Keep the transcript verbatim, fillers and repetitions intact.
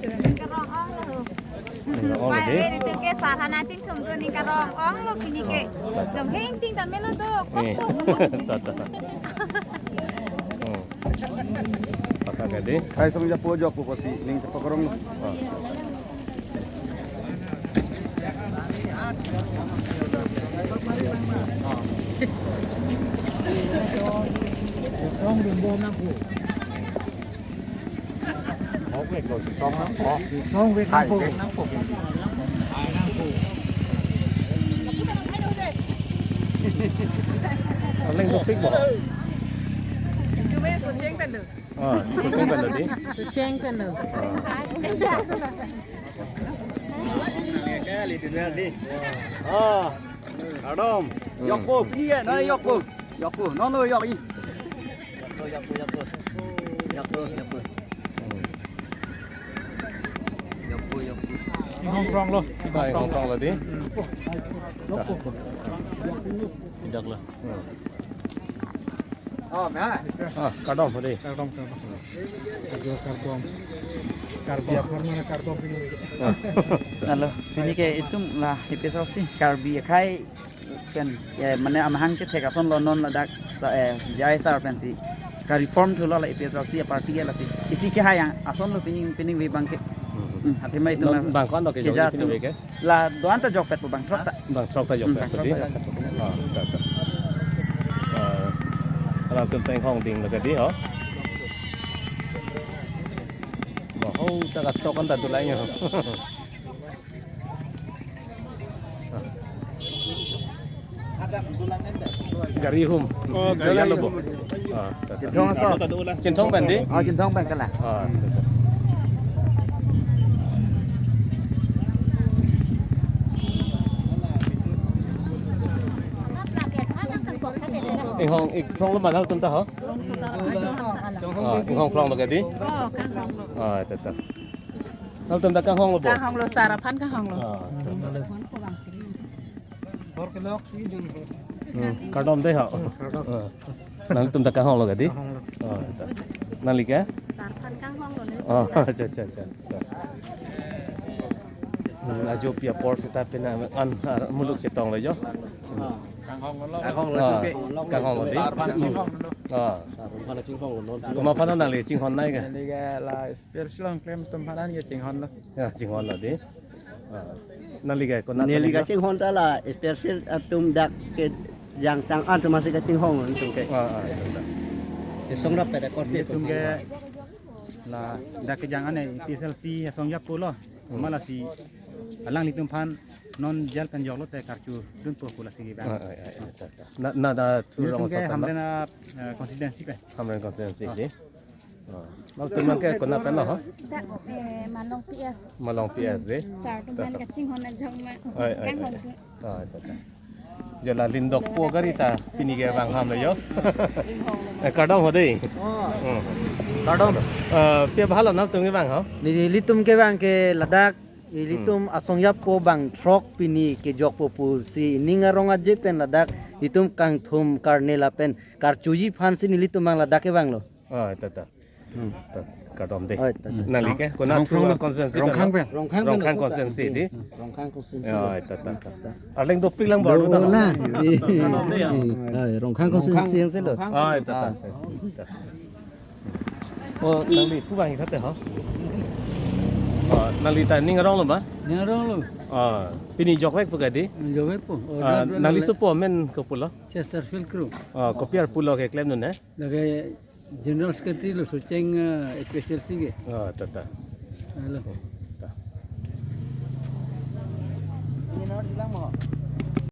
Karong-ong lo. Ning karong-ong lo dei. Bai, bai, itum ke sarhana chingthum tu ning karong-ong lo pini ke. Jong heng ting ta melo do. Eh. Ta, ta, ta. Hmm. Pakai ke dei. Khai song japo jok po pasi ning cepak karong lo. Ah. Song dun bom nang ko. Song vek lo, song nang ko. Song vek nang ko. Hai vek nang ko. Aleng dopik bo. Cuma socheng pen lo. Ah, socheng pen lo dei. Socheng pen lo. Ah. Ah. Kardom. Hmm. Yok po, pini ke, na yok po. Yok po, non lo yok i. Yok po, yok po, yok po. Yok po, yok po. Hmm. Yok po, yok po. Inghong prong lo. Ah, inghong prong lo dei. Yok po. Tidak lah. Hmm. Oh, meh. Ah, kardom dei. Kardom, kardom. Ajo kardom. Karbi aphan mana kardom pini. Ah. Halo, pini ke itum la A P H L C Karbi akhei pen, eh, mane amahang kethek ason lo non ladak sa, eh, J I sir pensi ka-reform thulo la A P H L C a-party ke lasi. Isi ke hayang ason lo pining pining ve bang ke. Hmm. Hmm, athema itum non la bang ko-an lo ke keja jok pini atum ve ke? La do-an ta jokpet po bang throk ta. Bang throk ta jokpet po dei. Hmm, bang throk ta jokpet po. Ah, ta, ta. Ah, alangtum ta inghong ding lo ke dei ho. Ba ho ta katok an ta dulai nyo. Gari hum. Oh, gari hum. Yalo bo. Ah, ta, ta. Chinthong aso. Chinthong pen dei? Oh, Chinthong pen kalang. Ah, ta, ta. Inghong ik prong lo ma nangtum ta ho? Ah, inghong prong lo ke dei? Oh, kanghong lo. Ah, ta, ta. Nangtum ta kanghong lo bo? Kanghong lo, sar aphan kanghong lo. Ah, ta, ta. Hmm, kardom dei ho. Hmm, kardom. Ah. Nangtum ta kanghong lo ke dei? Kanghong lo. Oh, ta. Nangli ke? Sar aphan kanghong lo ne. Oh, acha, acha, acha. Hmm, ajo pi apor seta pina an, ah, muluk chetong lo jo. Kanghong lo. Kanghong lo. Ah, itum ke. Kanghong lo dei? Sar aphan chinghon lo. Ah. Sar aphan chinghon lo non. Komat aphan nangli chinghon nai ke? Neli ke la Persilong klemtum aphan ke chinghon lo. Ya, chinghon lo dei. Ah. Nangli ke konat? Neli ke chinghon ta la, A P H L C atum dak kejang tang atum asi kachinghon lo itum ke. Ah, ah, ya, ya. Kesong rap pada korte itum ke la dak kejang an A P H L C asong japo lo. Hmm. Mala si alanglitum aphan non jail kan jok lote karchu dunpo pu lasi ke bang. Ah, ah, ya, ya, ya, ya. Na, na da thu itum rong ke asong pen lo? Hamren, eh, constituency pen. Hamren constituency dei. Ah. Ah. Nangtum ke konat pen lo ho? Dak, eh, Malong P S. Malong P S dei. Sar atum aphan kachinghon ajok ma. Ai, ai, kanghon ai. Ke. Ah, ta, ta. Jo la lindok po gari ta pini ke vang ham lo jo. Eh, kardom ho dei. Oh. Hmm. Kardom. Eh, pi aphan lo nangtum ke vang ho? Nelitum ke vang ke ladak ilitum asong japo bang throk pini kejokpo pusi ning arong aje pen ladak itum kangthum karne lapen karchuji aphan si nelitum bang ladak kevang lo. Ah, ta, ta. Hmm. Ta, kardom dei. Oi, ta, ta. Nangli ke? Konat thu constituency pen lo? Rongkhang pen. Rongkhang pen. Rongkhang constituency dei? Rongkhang constituency. Oi, ta, ta, ta. Arleng dopik lang baru ta. Dolang. Kardom dei ya. Ai, Rongkhang constituency yang selo. Ah, ta, ta. Ta. Oh, nangli thu vang ik thate ho? Oh, nangli ta ning arong lo ma? Ning arong lo. Ah, pini jokvekpo ke dei? Jokvekpo. Oh, ah, nangli sopo amen kopi lo? Chesterfield Kro. Ah, kopi arpu lo keklemdun he? Lake General Secretary lo Socheng, eh, A P H L C ke. Ah, ta, ta. Halo. Ta.